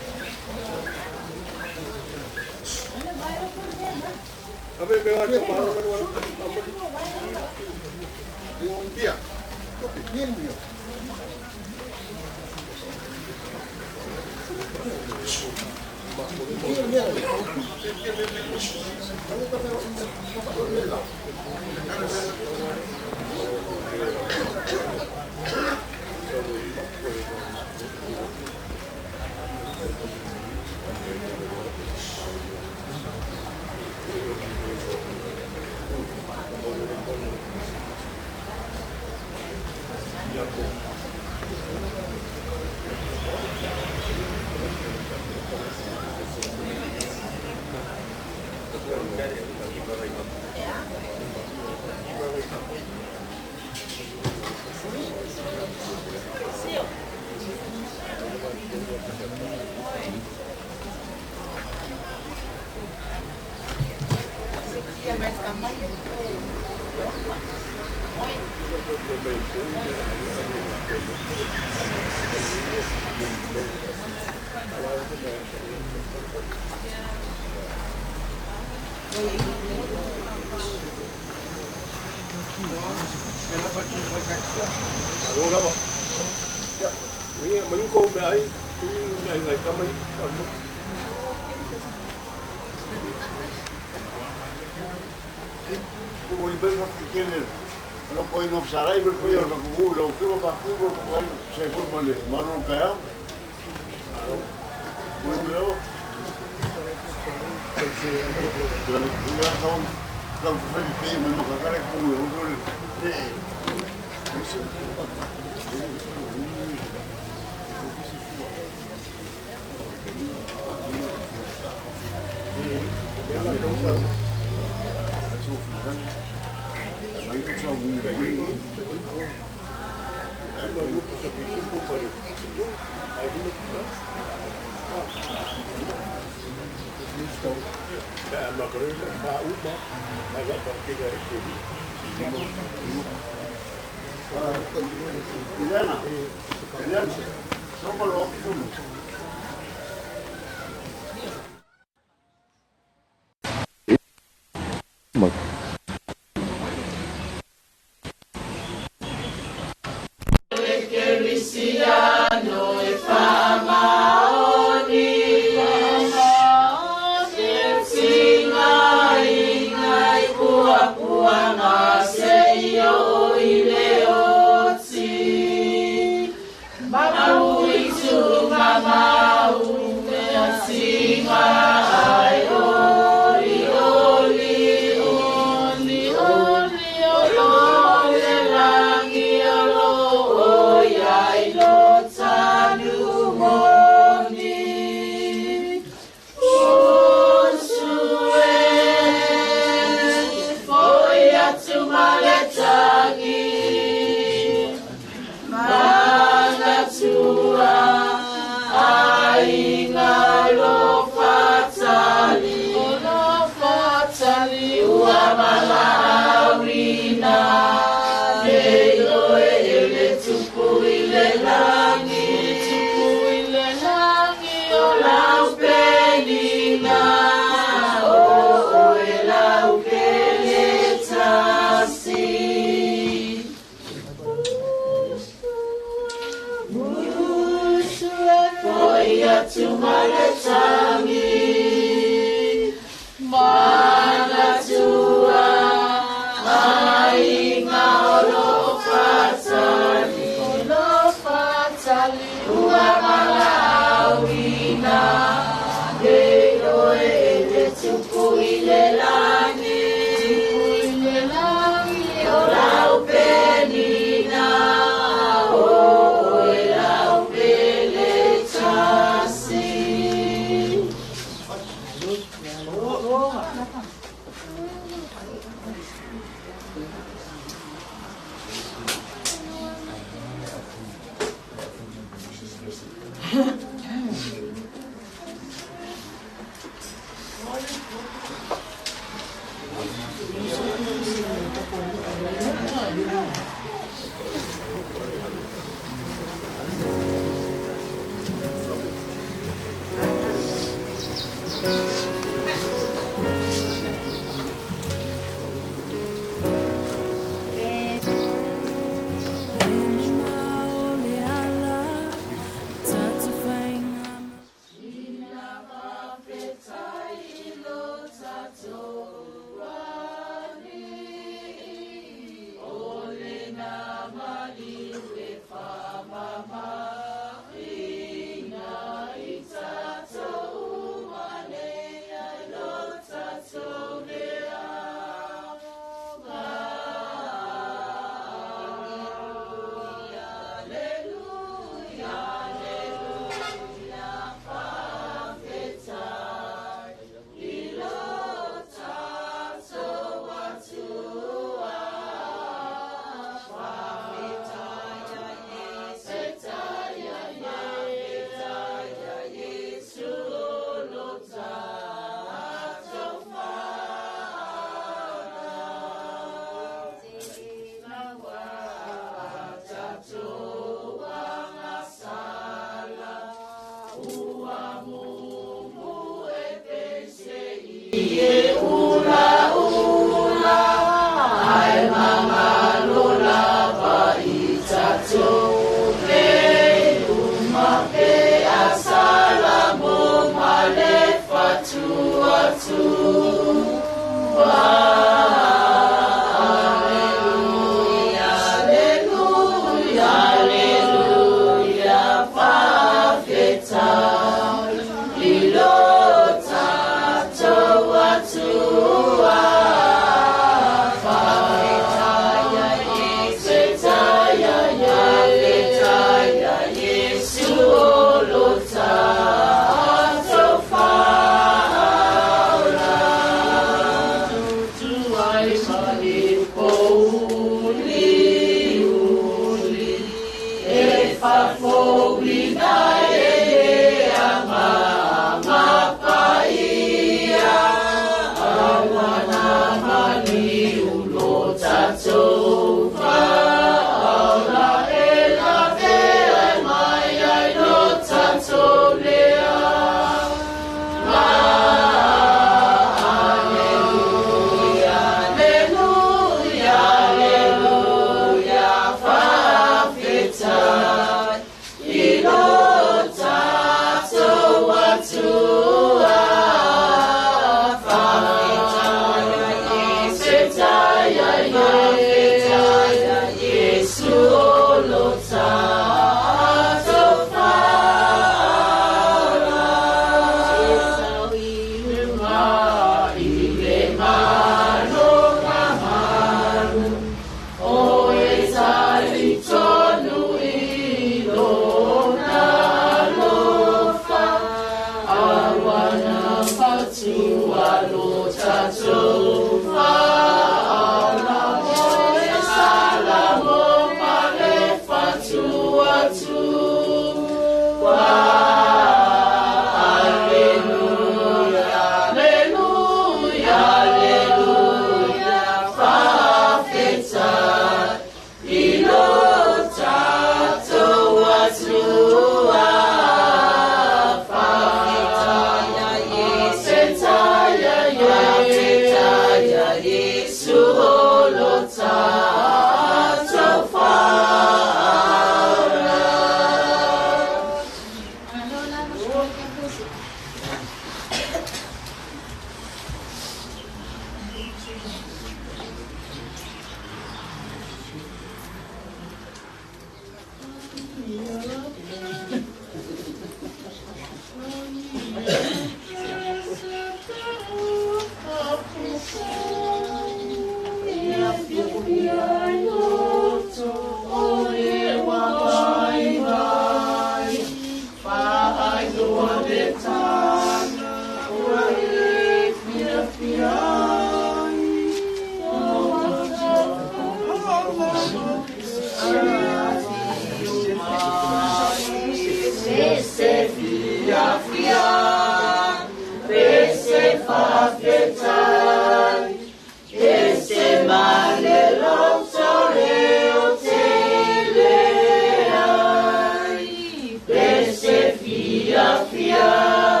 Fia, fia.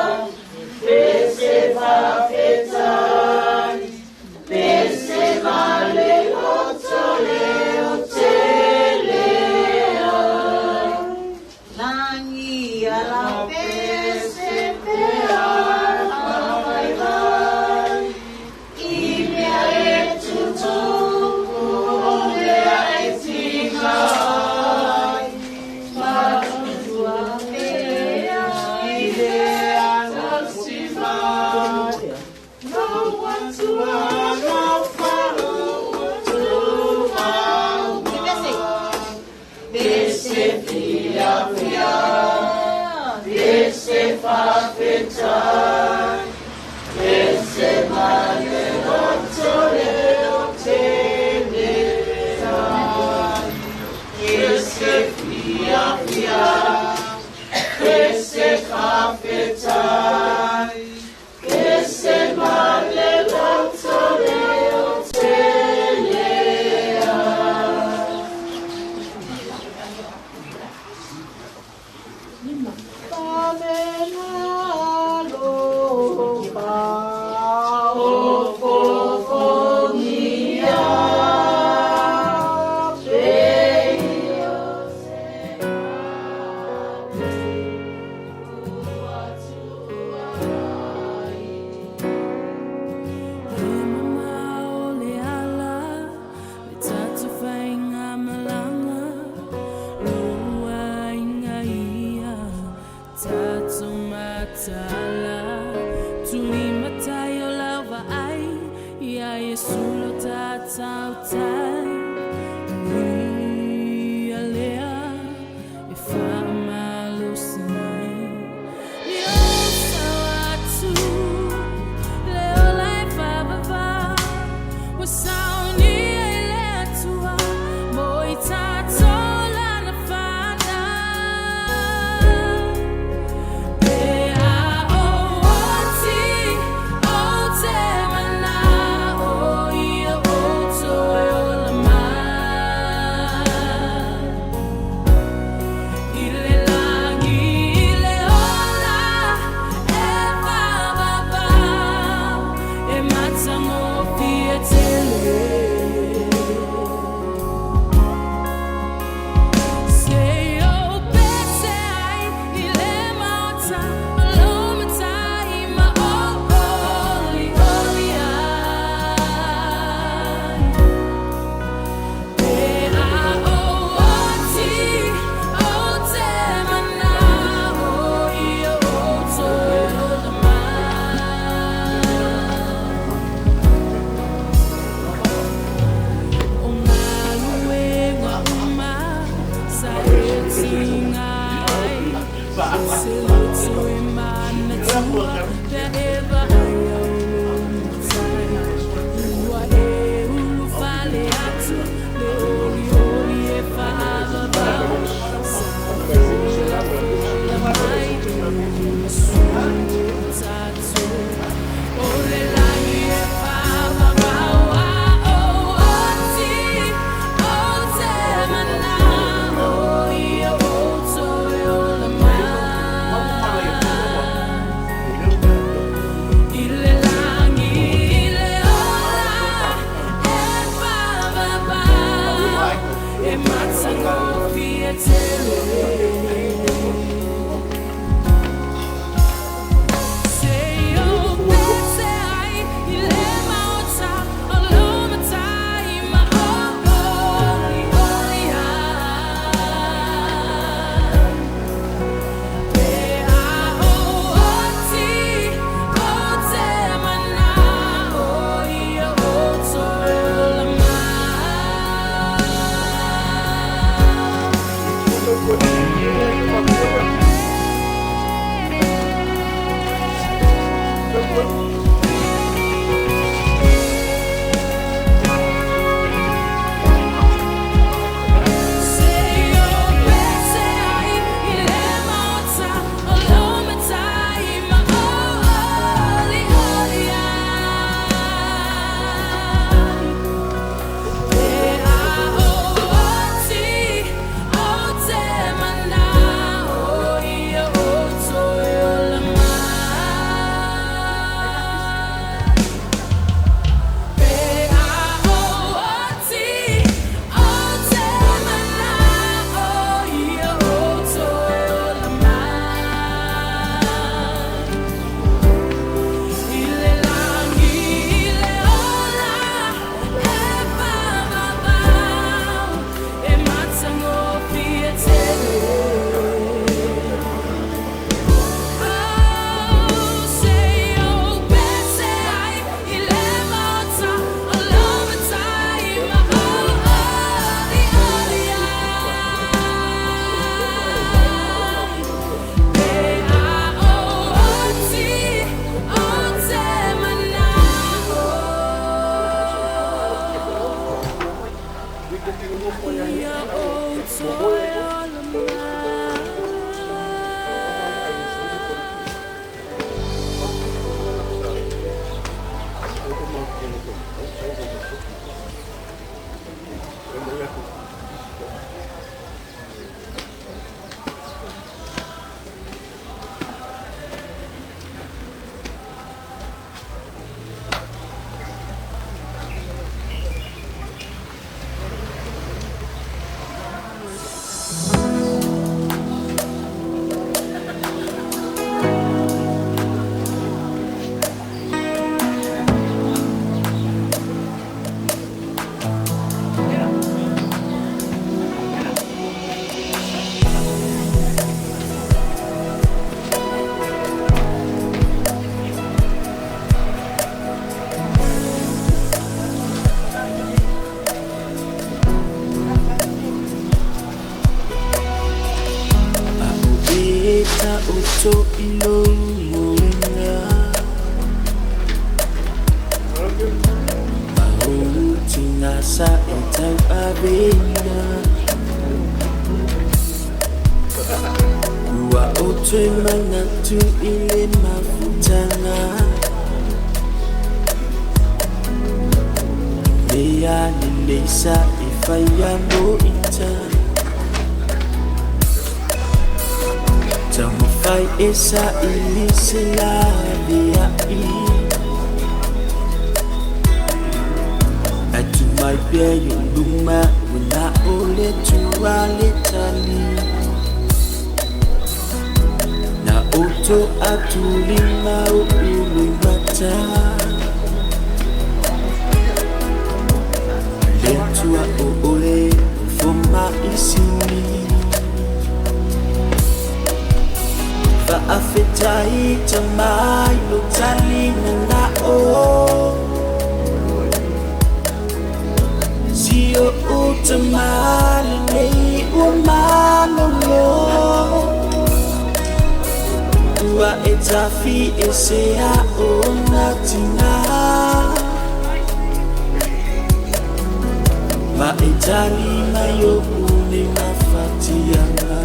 Thank Toe manatu i le mafutaga Mea lelei sa e faia mo ita Taumafai e saili se laveai Atu mai pea i ou luma ua na o le Atua le tali Na oto atu lima o loimata Le Atua o oe o fomai sili Faafetai tamai lo tali mana'o Si o uta lenei ua malolo Ua e tafi e se a ona tina Ma e tali mai o une mafatiaga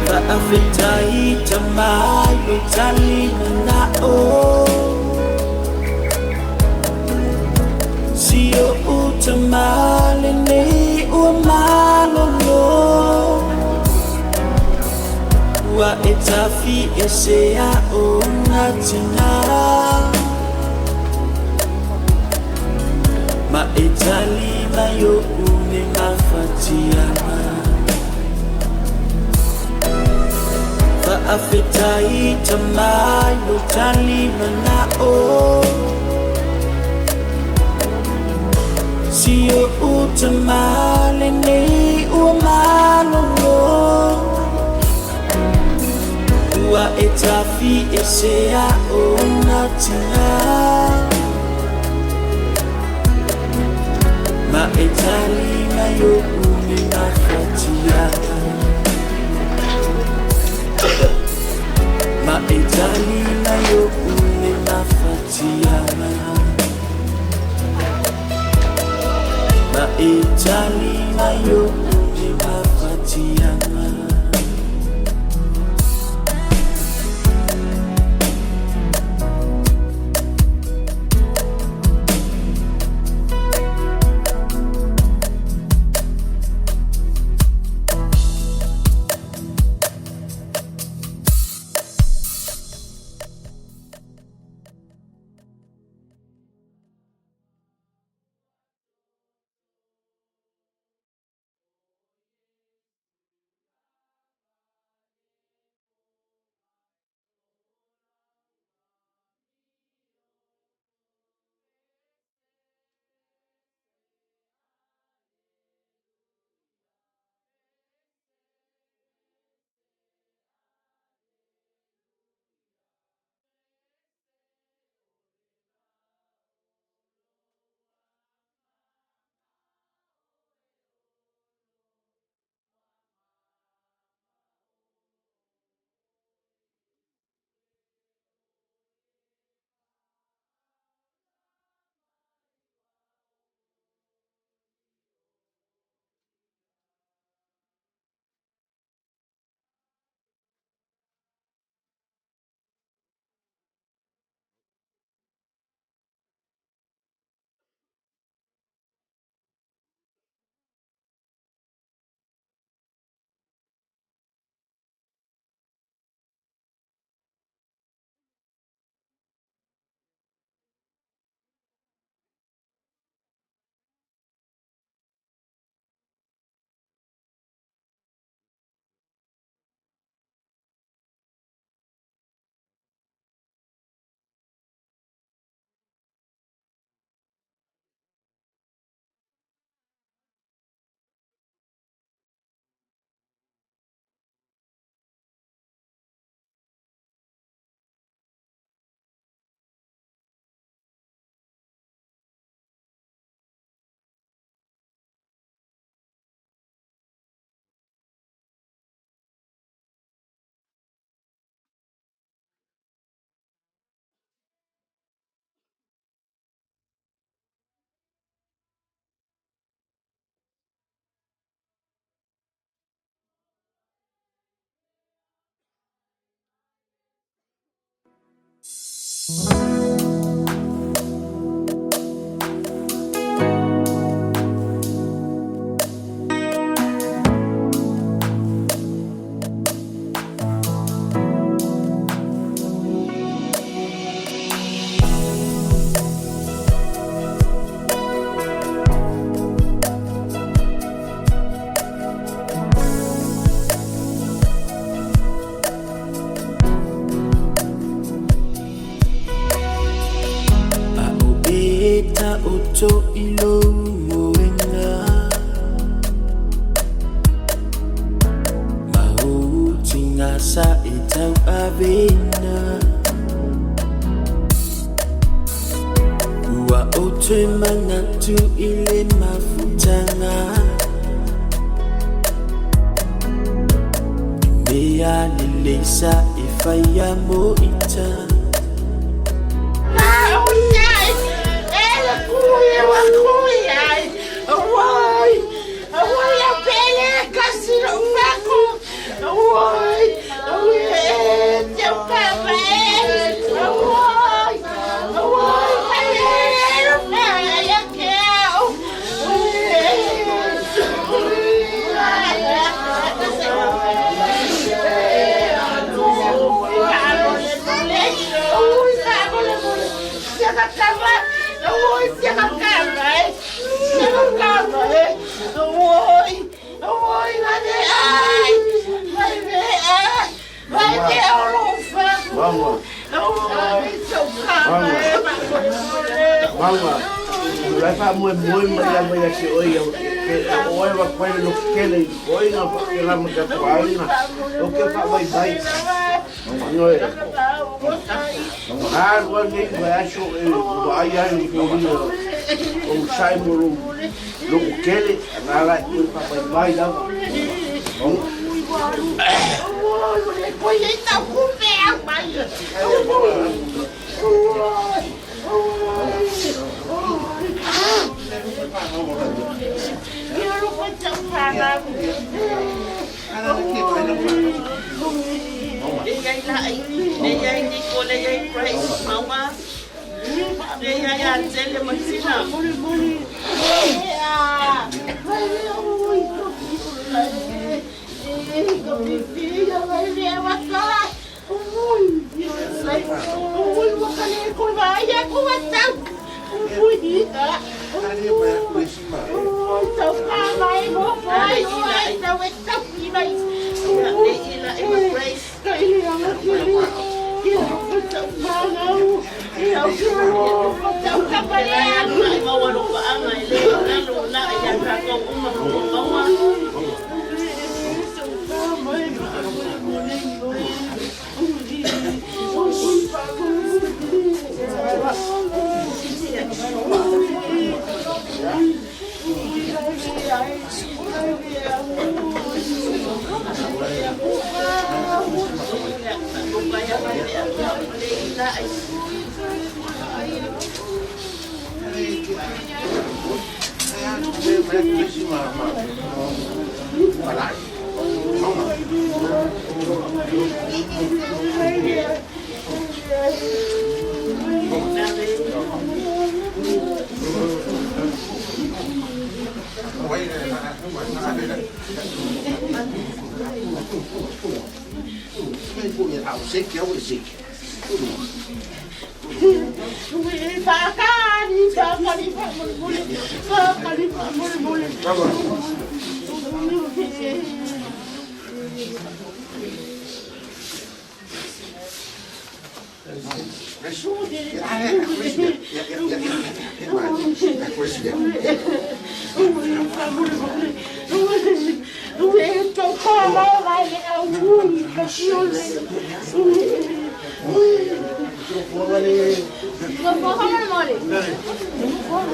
Faafetai tamai lo tali mana'o Si o uta lenei ua malolo Ua e tafi e se a ona tina Ma e tali mai o une mafatiaga Faafetai tamai lo tali mana'o Si o uta lenei ua malolo Ua e tafi e se a ona tina Ma e tali mai o une mafatiaga Ma e tali mai o une mafatiaga Ma e tali mai o une mafatiaga tigasa e tauaveina. Ua ou toe manatu i le mafutaga, i mea lelei sa e faia mo ita. Mama, lai fa moe moe mai ia mai ia se oi ke oe wa koe no kele i koe na fa ke la ma ka paina o ke fa vai vai no e ha wa nei vai aso e vai ai ni ko ni o sai mo lo lo kele na la i fa vai vai la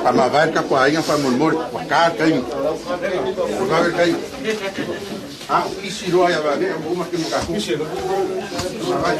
Pamavae ka kuainga fa molmol wa ka kai. Wa ka kai. Ah, isi roa ya va ne o ma ke mo ka ku. Vai.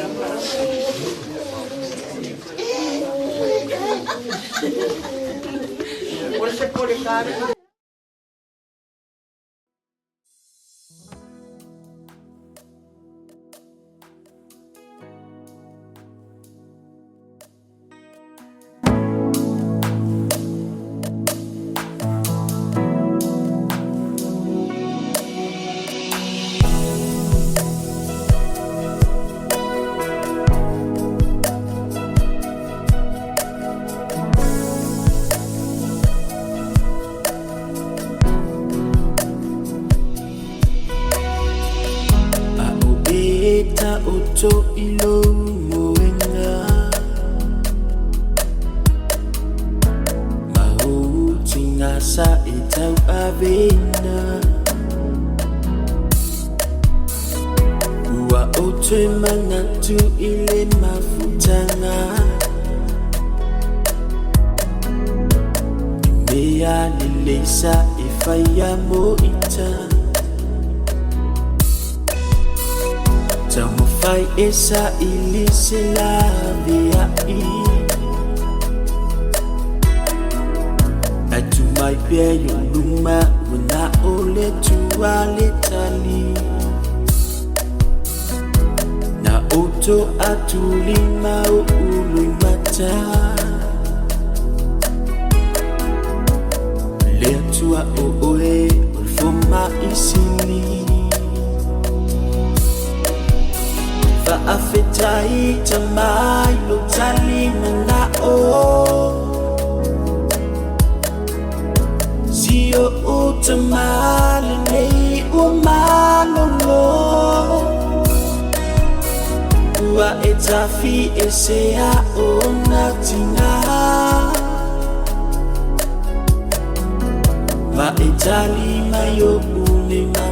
A o e ta o to i lou moega, ma ou tigasa e tauaveina. Ua Ou toe manatu i le mafutaga I mea lelei sa e faia mo ita Taumafai e saili se laveai Ae tu mai pea i ou luma ua na o le Atua le tali Na oto atu lima o uluimata Le Atua o oe o le fomai sili Faafetai Tama i lou tali manao Si o'u tama lenei ua malolo Ua e tafiesea ona tiga Ma e tali mai o'u nei.